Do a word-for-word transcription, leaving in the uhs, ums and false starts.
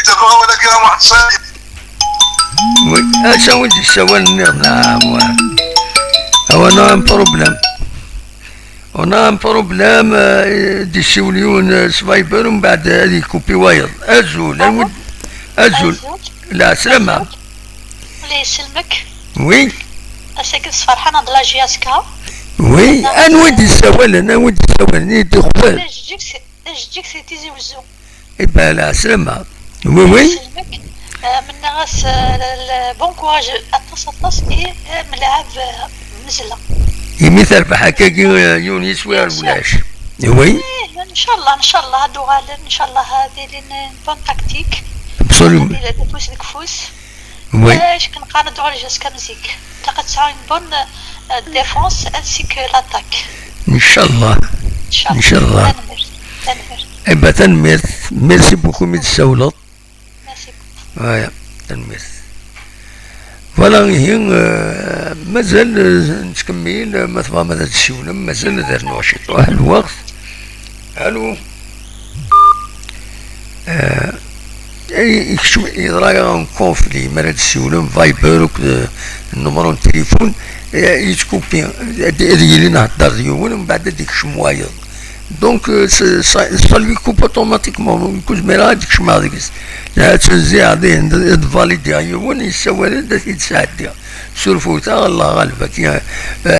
Tabɣa wala kra muḥṣil. Oui, ass-a wi d-yessawalen nniḍen, ah, ouais. Ah, on a un problème. On a un problème, euh, d-yessiwel yiwen, euh, s Viber, umbeɛd ad yekupi wayeḍ. Azul, anwi d-, azul. Azul. Lɛeslama. Azul. Ula yesselmek. Oui. Ass-agi d Sferḥan de la J S K. Oui, anwi d-yessawalen, anwi d-yessawalen, i d-ixwal. D ajeǧǧig si, d ajeǧǧig si Tizi Wezzu. Eh ben, lɛeslama. Oui, oui. Yesselmek. Euh, mennaɣ-as, euh, le, le bon courage aṭas, aṭas, i, euh, melɛab, euh, Mezla. Imi terbeḥ akkagi, euh, yiwen yiswi ar ulac. Oui. Eh, ncallah, ncallah, ad uɣalen, ncallah, ad ilin une bonne tactique. Absolument. Ad ilin afus deg ufus. Oui. Eh, akken qqaren, ad uɣal jusqu'à musique. Ilaq ad tesɛu une bonne, euh, défense ainsi que l'attaque. Ncallah. Ncallah. Ncallah. Tanemmirt. Tanemmirt. Eh ben, tanemmirt. Merci beaucoup, mi d-tsawleḍ. Merci beaucoup. Aya, tanemmirt. Voilà, ihi, euh, mazal, euh, nettkemmil, euh, ma tebɣam ad d-tsiwlem, mazal ad rnuɣ ciṭuḥ lweqt. Allô? Euh, i-, ikcem, yeḍra un conflit, mi ara d-tsiwlem, Viber akked, euh, nnumru n tilifun, euh, yettkupi, ad, ad yili nhedder d yiwen, mbeɛd ad d-ikcem wayeḍ. Donc, euh, ça, ça, ça lui coupe automatiquement. Ur zmireɣ ad d-kecmeɣ deg-s. Ad tenziɛeḍ, ihi, ad validiɣ yiwen, yessawal-d, ad t-id-sɛeddiɣ. Surfut-aɣ, Allah ɣaleb, akken, euh,